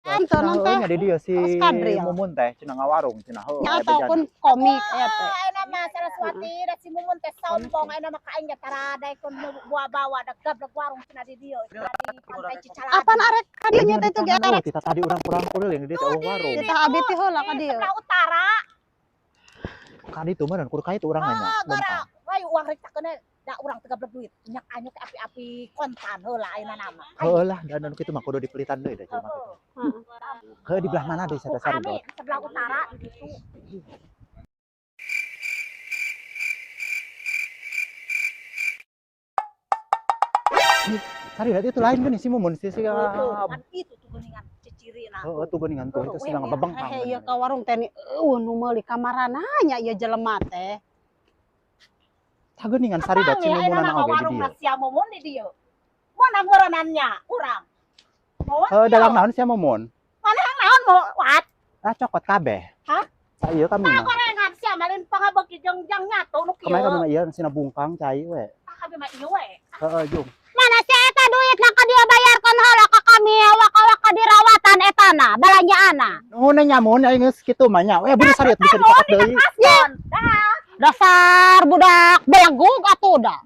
Ente Cenah non heueuh teh. Nya di dieu si Kaos kadril. Mumun teh cenah ngawarung cenah heueuh Nya aya ataupun bejana. komik aya teh. Ayeuna mah Saraswati da si Mumun teh sombong, ayeuna mah ka aing ge tarada ikun buah bawa da gablek warung cenah di dieu, cenah di Pantai Cicaladi. Apan arek ka dieu nya teh itu ge arek. Kita tadi urang kurang kuliling di dieu teh eueuh warung. Kita abi teh heula ka Di dieu. sebelah utara. Ka ditu mah kudu ka itu urang nanya. Ah, gara Lempang. wae uang rek takeun da urang teu gablek duit. Nyak anyuk api-api kontan heula ayeuna nama. Heueuh lah, dan anu kitu mah kudu dipelitan deui da jelema kitu. Heeh. Heueuh, di belah mana deui sia Ku teh Sari? kami di sebelah utara di ditu. Sari berarti itu lain geuning si Mumun si si Tuh, kan itu tuh geuningan cicirina. Heeh, tuh geuningan tuh itu sedang bebengkang. Hehe, ieu ka warung teh ni eueuh nu meuli kamarana nya ieu jelema teh. Tah geuningan Sari dat si Panggil ayeuna Mumunana mah oge di warung dieu. sia Mumun di dieu. Mana meureunannya urang? Mun Heuh, dagang naon sia Mumun? Naon mau wat? Lah cokot kabeh. Hah? Sa ieu kami mah. Gorengan sia malin pangabeuki jeung jang nyatu nu kieu. Kemarin kami mah ieu sina bungkang cai we. Ah, kami mah ieu we. Heeh, jung. Mana si eta duit na ka dia bayarkan heula ka kami waka-waka dirawatan etana balanjaana. Nuhun nya Mun, aing geus kitu mah nya. We bener Sari bisa dicokot deui. Kasbon. Dah. Dasar budak belegug atuh da.